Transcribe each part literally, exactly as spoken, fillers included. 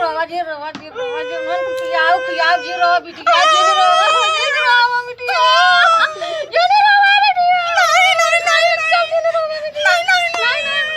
रवा जी, रवा जी, रवा जी, मन को खियाओ, खियाओ जी, रवा बिटिया, जी, रवा, जी, रवा बिटिया। जी, रवा बिटिया। नहीं, नहीं, नहीं, नहीं, नहीं, नहीं, नहीं, नहीं, नहीं, नहीं।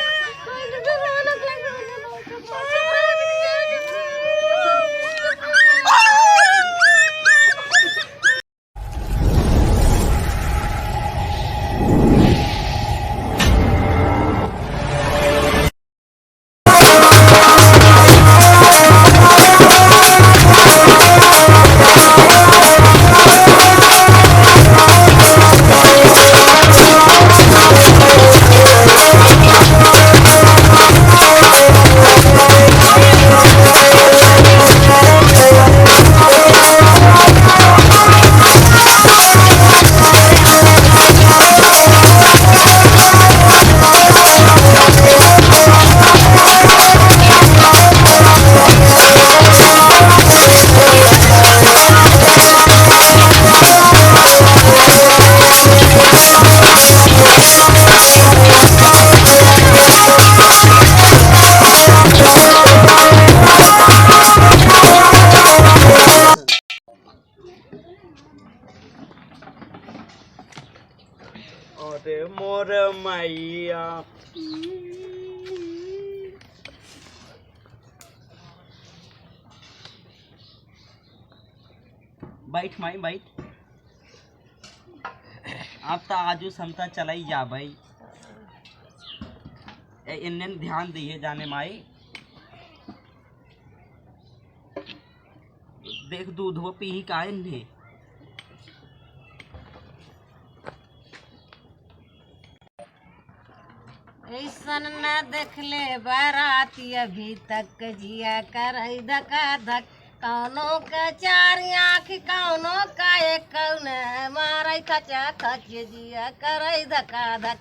अरे मोर मैया। बैठ माई, बैठ। अब त आजू समता चलाई जाबई। ए, इन्ने ध्यान दिए जाने माई। देख, दूधो पीही का इन्हें। ऐसन न देखले बाराती अभी तक, जिया करई धका धक। कौनो का चार आँख, कौनो का एक कौन, मारई खचा खच, जिया करई धका धक।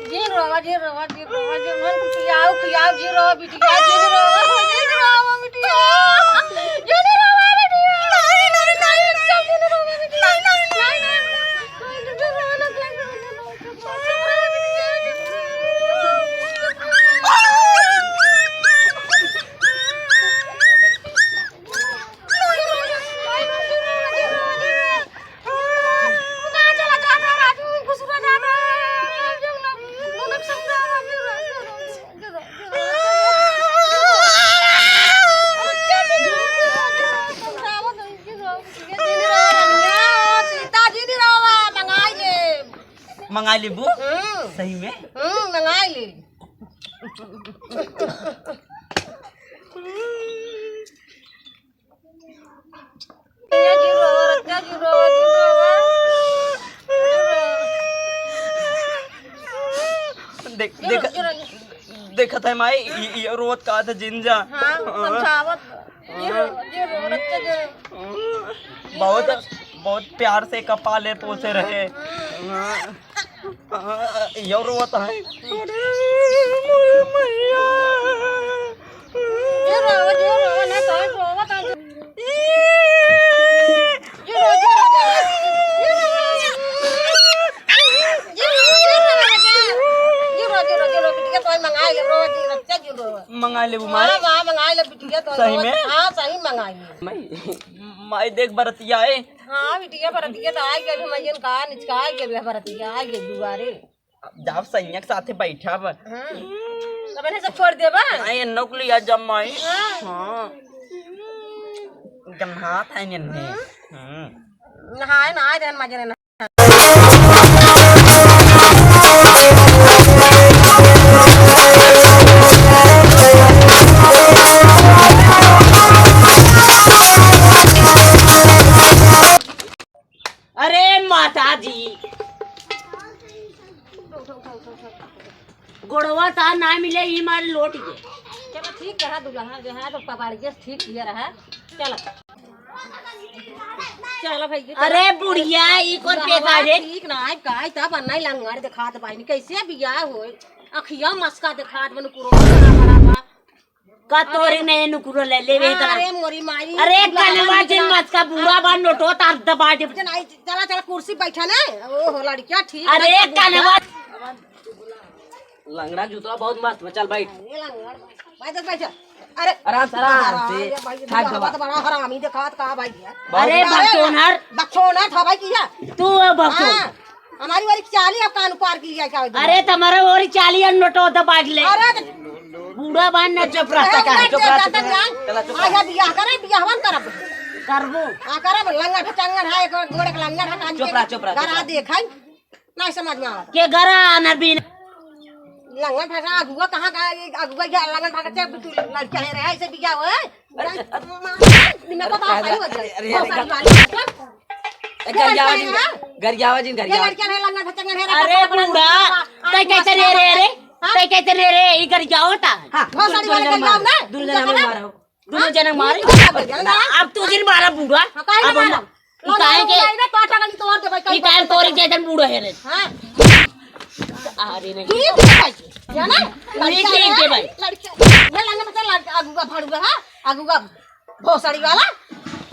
जिन रोवा, जिन रोवा, जिन रोवा, जिन मन को खियाओ, खियाओ, जिन रोवा, बिटिया, जिन रोवा, जिन रोवा, बिटिया। जिन रोवा, बिटिया। नहीं, नहीं, नहीं, अच्छा, जिन रोवा, बिटिया। नहीं, नहीं, नहीं, नहीं, नहीं। जिन रोवा, बिटिया। मंगाई लेबू? हम्म। सही में? हम्म, मंगाई ले। देख, देख, देखत है माई, इ, इ रोत का था जिंजा। हाँ, समझावत। ये रो, ये रो, रख के दे। बहुत, बहुत प्यार से एका पाले पोसे रहे। यो रोत है। अरे मोरे मैया। ये रो, ये रो, ना तो रोवत है। ये रो, ये रो, ये रो। ये रो, ये रो, ये रो, बिटिया, तो मंगाई ले, रो, जी, बच्चा, जी, रो। मंगाई लेबू माई? हाँ, हाँ, मंगाई ले, बिटिया, तो सही में? हाँ, सही मंगाई ले। माई, माई देख बरतिया है। हाँ, बिटिया, बरतिया तो आई गई, भैया का निचका आई गई, बरतिया आई गई दुआरे। अब जाओ सैया के साथे बैठा बा। हाँ। तब इन्हें सब छोड़ देबा? नहीं, इन्हों के लिए जब माई। हाँ। हाँ। गन्हात है इन्हें। हम्म। नहाए, नहाए देन मजे ना। अरे माता जी, गोड़वा ता ना मिले, ई मार लोट गए। चलो ठीक है, दुल्हन जो है तो पकड़ के ठीक किया रहा। चलो। चलो भैया, चलो। अरे बुढ़िया, ई कौन दुल्हन पैसा रे? ठीक ना है, काई ता बनना ही लंगर दिखात बाइन, कैसे बियाह होए? अखिया मस्का दिखात बन, कुरो बड़ा बड़ा बा। का तोरे अरे। नए नुकुरो ले लेवे हाँ, इतना। अरे मोरी माई, अरे दुल्हन कनवा निकला। जिन मस्का बूढ़ा बा, नोटो तार दबा दे। चला, चला, चला, कुर्सी बैठा ना। ओ हो लड़किया, ठीक अरे है, तो कनवा। बुढ़ा। लंगड़ा जूतवा बहुत मस्त बा, चल बैठ। ये लंगड़ा, बैठ, बैठ। अरे, आराम से, आराम से। अरे भाई, ये थक गवा। बहुत बड़ा हरामी देखात का भाई है। बहुत अरे, बड़ा। बकचोनहर। बकचोनहर था भाई की है। तू है बकचोन। हाँ, हमारी वाली चाली अब कान उपार की लिया क्या? अरे, तुम्हारा वाली चाली और नोटो दबा ले। अरे, तो बूढ़ा बान न चुप रह, अरे, चुप रह, चुप रह, चुप रह। चला, चुप रह। आजा, बियाह करे, बियाहवन करब। करबो। हाँ, करब, लंगड़ फचंगड़ है, एक गोड़ एक लंगड़ है, कान चुप के रह, चुप रह, चुप गरा रह। देखाई। नहीं समझ में आवत। के गरा अनर बीन। लंगन फंसा अगुआ कहाँ का, ये अगुआ या लंगन फंसा के तू लड़का है रे, ऐसे बिया हो, हैं? अरे, अरे, दिमाग का बात सही हो जाए। अरे, अरे, बहुत सारी बात है। ए, गरियावा जिन, गरियावा जिन, ये गरियावा। लड़का है, लंगन फंसा है, अरे, कपड़ा बूढ़ा, बना, तै कैसे रे, रे, रे? हाँ? तै कैसे रे, रे? ई गरियावा होता है। हाँ, बहुत सारी दुनो वाले जने गरियावा मारो, ना। दुनो जने हमें मारो। दुनो हाँ? जने मारे। ये तो क्या बोल रहा है? अब तू जिन मारा बूढ़ा। हाँ, काहे अब ना हम मारा? ई काहे के, लंगड़ा उठाई ना, तो आटा गंजी तोड़ दे भाई, ई काहे कहीं तोरी जैसन बूढ़ा है रे। हाँ। अरे नहीं। ये भी भाई, क्या ना? ये लड़का ठीक है है, भाई। लड़का। ये लंगड़ा मतलब लड़का, अगुआ भाड़ुआ, हाँ? अगुआ भोसड़ी वाला।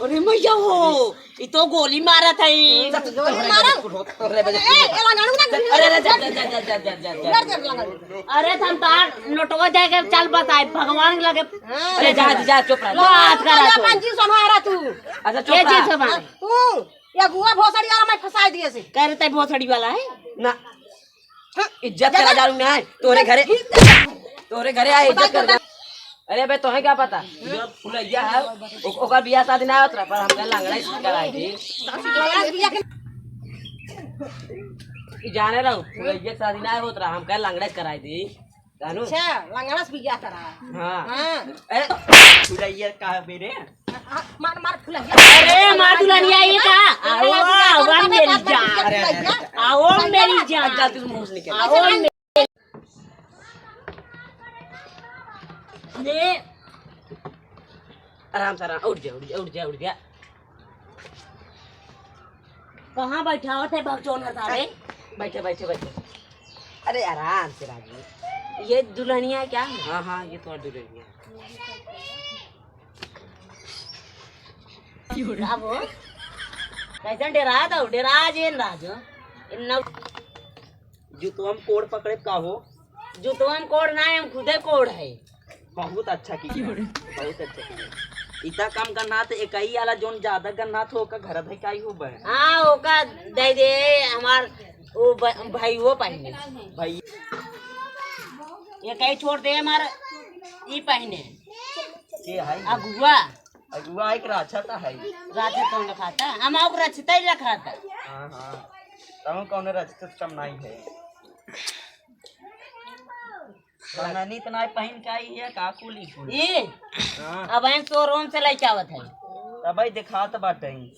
अरे मैया हो, ई तो गोली मारत है। गोली मारा। तोरे बजे ए, ए, लंगड़ा ना। अरे, अरे, जा, जा, जा। मार दे लंगड़ा। अरे, हम तार नोटवा दे के चल बताए, भगवान लगे। हाँ। अरे, जा, जा, चुप रह। बात करा तू। अपन जीव संभारा तू। अच्छा, चुप रह। जीव संभारा? तू, ये अगुआ भोसड़ी वाला मैं फंसाई दिए से। कह रहे तै भोसड़ी वाला है? ना। हाँ। इज्जत करा जा। जा, जा, ना है। तोरे घरे, तोरे घरे आए, इज्जत कर जा। अरे बे, तोहे क्या पता? जो फुलैया है, ओ-, ओकर बियाह शादी ना होत रहा, पर हमका लंगड़ा ही कराई दी। लंगड़ा बियाह के ई जाने रहो, फुलैया शादी ना होत रहा, हमका लंगड़ा कराई दी। जानू? अच्छा, लंगड़ा से बियाह करा। हाँ। हाँ। ए, फुलैया कहाँ बे रे? आ, आ, मार, मार फुलैया। अरे, मार दुल्हनिया, ये का? आओ, आओ, मेरी जान। अरे, अरे, अरे, आओ, मेरी जान। चल, तू मुंह से निकल। आओ, मे- ले। आराम से, आराम। उठ जा, उठ जा, उठ जा, उठ जा। कहाँ बैठावत है भगचोन हतारे? बैठे, बैठे, बैठे। अरे आराम से राजू। ये दुल्हनिया है क्या? हाँ, हाँ, ये तुम्हारी दुल्हनिया है। अब हो? कैसन डेरा दो, डेरा जेन राजू। इन नौ- जूतवा में कोड़ पकड़े का हो? जूतवा में कोड़ ना है, हम खुदे कोड़ है। बहुत अच्छा की, बहुत अच्छा की। इतना कम गन्ना तो एकई आला जोन ज्यादा गन्ना तो ओका घर धई काई हो बे? हाँ, ओका दे दे हमार वो ब-, भाई वो पहने। भाई। एकई छोड़ दे हमार ई पहने। के है? अगुआ। अगुआ एक राछा ता है। राछा कौन रखा था? हम और रचता ही रखा था। हाँ, हाँ। तब कौन रचता कम नहीं है। मंगनी तो नाई पहिन के आई है, का कुली कुली? ई? हाँ। अब हम showroom से लेके आवत है। तब भाई दिखात बाटे।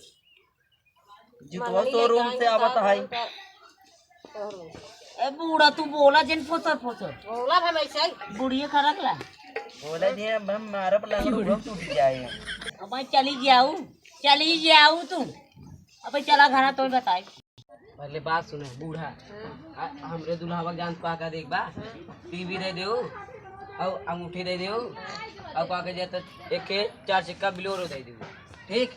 जितवा मंगनी showroom लेके से आई आवत है। Showroom से। ए बूढ़ा, तू बोला जिन फुसर फुसर। बोला भाई वैसे ही। बुढ़िए खरक ला। बोला जी, अब हम मारब लगल, हम टूट जाए। अब भाई चली जाऊ, चली जाऊ तू। अब भाई चला घरा, तो बताई। पहले बात सुने बूढ़ा। हाँ। आ, हमरे दुल्हावा के जान पा का देख बा, हाँ। टीवी दे देउ, और अंगूठी दे देउ, और का कहे जाता, एक के चार चक्का Bolero दे देउ। ठीक,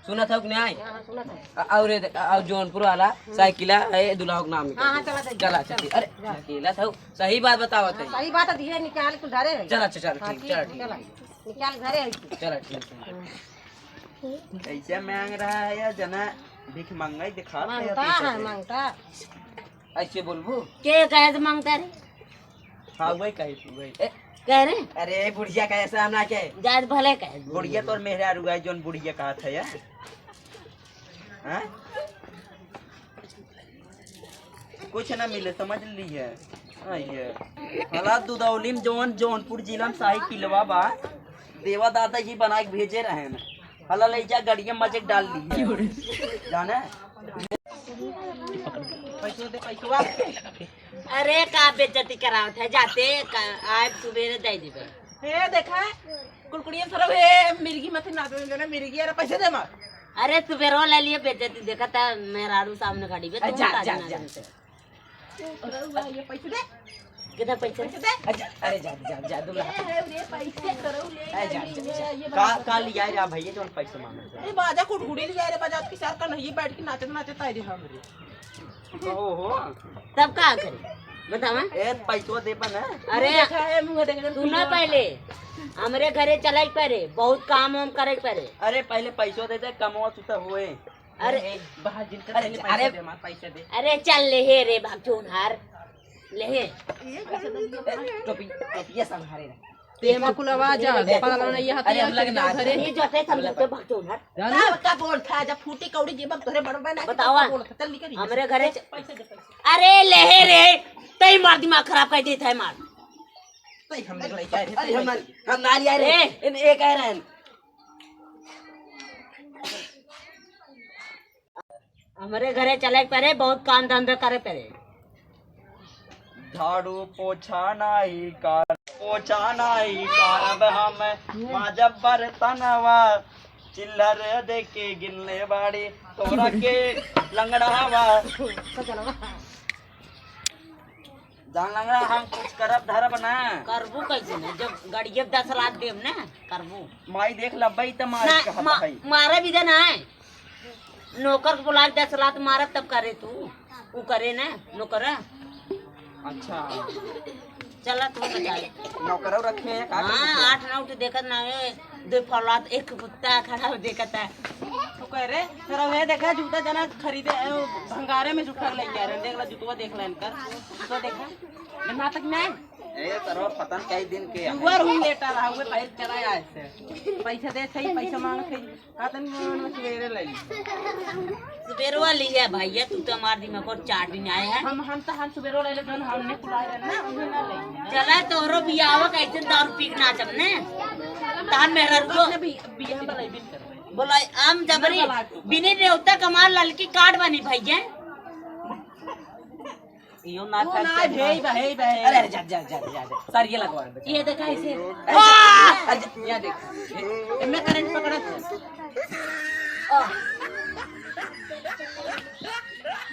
सुनत हो कि नहीं? हाँ, हाँ, सुनत है। आ, और ये दे-, और जौनपुर वाला हम्म। साइकिल है दुल्हावा के नाम में हाँ, हाँ, कर दे। चला दे। चला, चला। अरे, जा। अकेला था, सही बात बतावत हाँ, है। सही बात है, दिए निकाल के घरे है। चला, चला, चला, हाँ, ठीक, ठीक चला, है, ठीक चला। है। निकाल घरे है। चला, ठीक है। हम्म। कैसे मांग रहा है यार, जना भीख मंगाई दिखात है मांगता यार, है, कैसे? मांगता। ऐसे बोलबू? के कहे से मांगता रे? हाँ, वही कहे तू, वही। ए, कह रे? अरे, बुढ़िया कहे से हम ना कहे। जात भले कहे। बुढ़िया तोर मेहरारू है, जोन बुढ़िया कहत है यार। हाँ? कुछ ना मिले, समझ ली है। हाँ, ये। हला दुदौली में जौन जौनपुर जिला में साइकिलवा बा, देवा दादा जी बना के भेजे रहे हैं। हला ले जा, गड़िया मजे डाल ली है। जाने? पैसे दे, पैसवा। अरे, का बेइज्जती करावत है? जाते का, आज सुबेरे दे देबे। हे, देखा, कुड़कुड़िया सरब, हे, मिर्गी मत ना दे, जो ना मिर्गी, अरे, पैसे दे मार। अरे, सुबेरो ले लिए बेइज्जती, देखा था, मेहरारू सामने खड़ी बे, अच्छा, तू अच्छा, ताली अच्छा। मार दे। ये पैसे दे। कितना पैसा? पैसे दे। अच्छा, अरे, जा, जा, जा, दुल्हा। ए, हे, रे, पैसे करो, ले, अरे, जा, ले, जा, ले, जा। ये का, बना का लिया रे भैया, जो पैसे मांगे? अरे, बाजा कुड़कुड़ी लिया रे, बाजा के साथ कन्हैया बैठ के नाचत, नाचत आए रे हमरे। ओहो। तब का करे? बतावा। ए, पैसवा देबा ना। अरे, मुँह देखा है, मुँह देख के सुना पहले, हमरे घरे चले के परे, बहुत काम वाम करे के परे। अरे, पहले पैसवा दे दे, कमवा सुता होए। अरे, ए, बाहर जिनका अरे, पहले पैसा अरे, दे, हमार पैसा दे। अरे, चल ले हे रे, भाग जोन हार, ले हे। टोपी, टोपिया संभारे रख। ते मकुलवा जा, पागल नहीं है, अरे, हम लगे ना घरे। ये जो है, समझो तो भाग जोन हार। जाना? का, का बोल था, जब फूटी कौड़ी जेब में तोरे बड़ बना के बतावा। का बोल था, चल निकल। हमरे घरे च-, पैसा दे, पैसा। अरे, ले हे रे, तई मार दिमाग खराब कर देता है, मार। तई हम लगे, अरे, हम, हम ना लिया रे, ए। इन एक है रहन। हमरे घरे चले के परे, बहुत काम धंधा करे परे। झाड़ू पोछा नाही कर, पोछा नाही करब हम, माजब बर्तनवा, चिल्लर देके गिनले बाड़ी, तोरा के लंगड़ावा। जान लंगड़ा, हम कुछ करब धरब ना। करबू कैसे ना, जब गड़िया दस लाख देब ना, करबू। माई देख लब्बई त मार ना, कहत मा-, है। मारे भी देना है। नौकर को बुला के दस लात मारत तब करे तू, ऊ करे ना नौकर। अच्छा। चला तू बता। नौकरो रखे हैं का? हाँ, आठ नौ ठो देखत ना है, दो फौलाद, एक कुत्ता खड़ा हो देखत है। तू कह रे, तेरा वे देखा जूता जना खरीदे, अ, भंगारे में से उठा के लेके आ रहे हैं। देख ला जूतवा, देख ला इनकर जूतवा देखा, जमा तक नहीं। ए, सरवा पता न कई दिन के है। जुआर हूँ लेटा रहा हुए, पैर चला आए से। पैसा दे सही, पैसा मांग सही। का तनी मन में सवेरे ले ली। सुबेरवा लिया भैया, तू तो हमार दिमाग को चार दिन आए हैं। हम, हम तो हम सुबेरवा ले ले, जौन हमने कुलाए रहे ना, उन्हें ना ले। चला तोहरो बियाह कैसे दारू पी के नाचब ने? तहान मेहरारू को अपने भी, बियाह में लइबिन करबे। बोला, हम जबरी बिना नेवता कमार ललकी कार्ड बनी भैया। इहो ना वो ना, हे बा, हे बा, हे। अरे, अरे, जा, जा, जा, जा, जा। सर, ये लगवा दे। ये देखा इसे। अरे, अरे, जा, ये देख। ये, इनमें करंट पकड़ा था।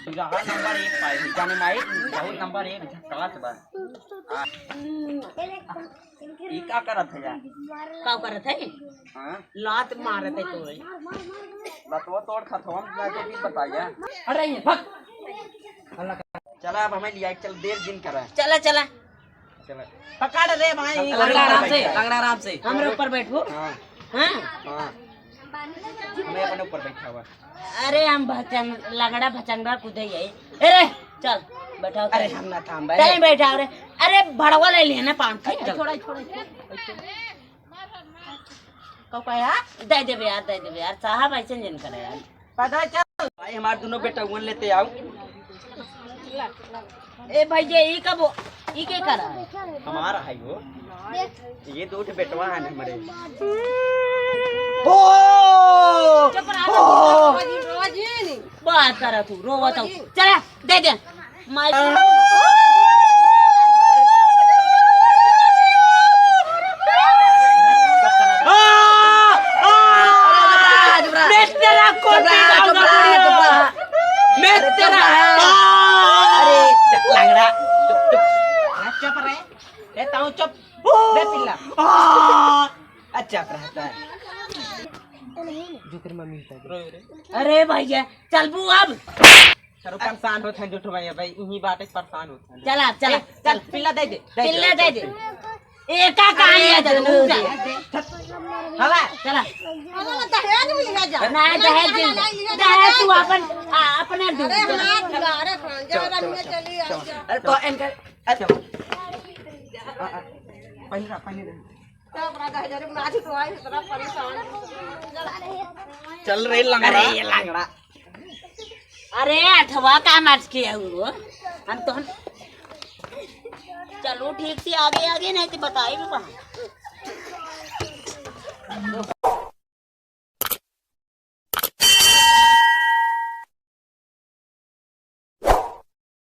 रहा नंबर एक पाई, जाने माई, बहुत नंबर एक झकास बा। हाँ। ई का करत है यार? का करत है? हाँ? लात मारत है तोय। लतवा तोड़ खतवा में जाके भी बताया। हट रही है, भाग। चला अब हमें लिया, चल देर जिन करा। चला, चला। चला। पकड़ रे भाई। लंगड़ा आराम से, लंगड़ा आराम से। हमरे ऊपर बैठो। हाँ। हाँ। हाँ। हमें अपने ऊपर बैठा हुआ। अरे हम भचंग-, लंगड़ा भचंगड़ा कूदे ही है। ए रे, चल, बैठाओ। अरे हम ना थाम भाई। तहीं बैठाओ रे। अरे भड़वा ले लिया ना पाँच सौ। चल। थोड़ा, थोड़ा, थोड़ा। कौ का यार? दे देबे यार, दे देबे यार। साहब ऐसे जिन करे यार। पता चल। भाई हमार दोनों बेटा उन लेते आओ। ए भैया, ई कब, ई के करा है? हमारा है वो। ये दो ठे बेटवा है ना हमारे। ओ! चुप रहा, ओ! रोवा जिन, रोवा जिन। बात करा तू, रोवा तो। रोवा जिन। चला, दे दे। माई। मैं तेरा कोटी लाऊंगा, बुढ़िया। मैं तेरा। अरे, लंगड़ा। चुप, चुप। हाँ, चुप रहे। ए, ताऊ चुप। बे पिल्ला। अच्छा रहता है। जो तेरी मम्मी होता है। अरे भैया, चलबू अब। सर, परेशान होत हैं, झूठ भैया, भाई, इही बात है, परेशान होत हैं। चला, चला, ए, चल, चल। पिल्ला दे दे, दे दे, पिल्ला दे दे। एका कहानी है, अरे, जरूर जा। हवा। चला। अरे, दहेज भी है जा। ना, दहेज नहीं। दहेज तू अपन, आ, अपने दे। अरे, हाँ, अरे, हाँ, जा, चल, रमिया, चल, चली, चल। आ, जा। अरे, तो इनका, अच्छा। आ, आ, पहले रहा, पहले रहा। चल रे लंगड़ा। अरे ये लंगड़ा। अरे अठवा का मच के है वो? हम तो हम चलो ठीक से आगे आगे नहीं तो बताई भी वहाँ।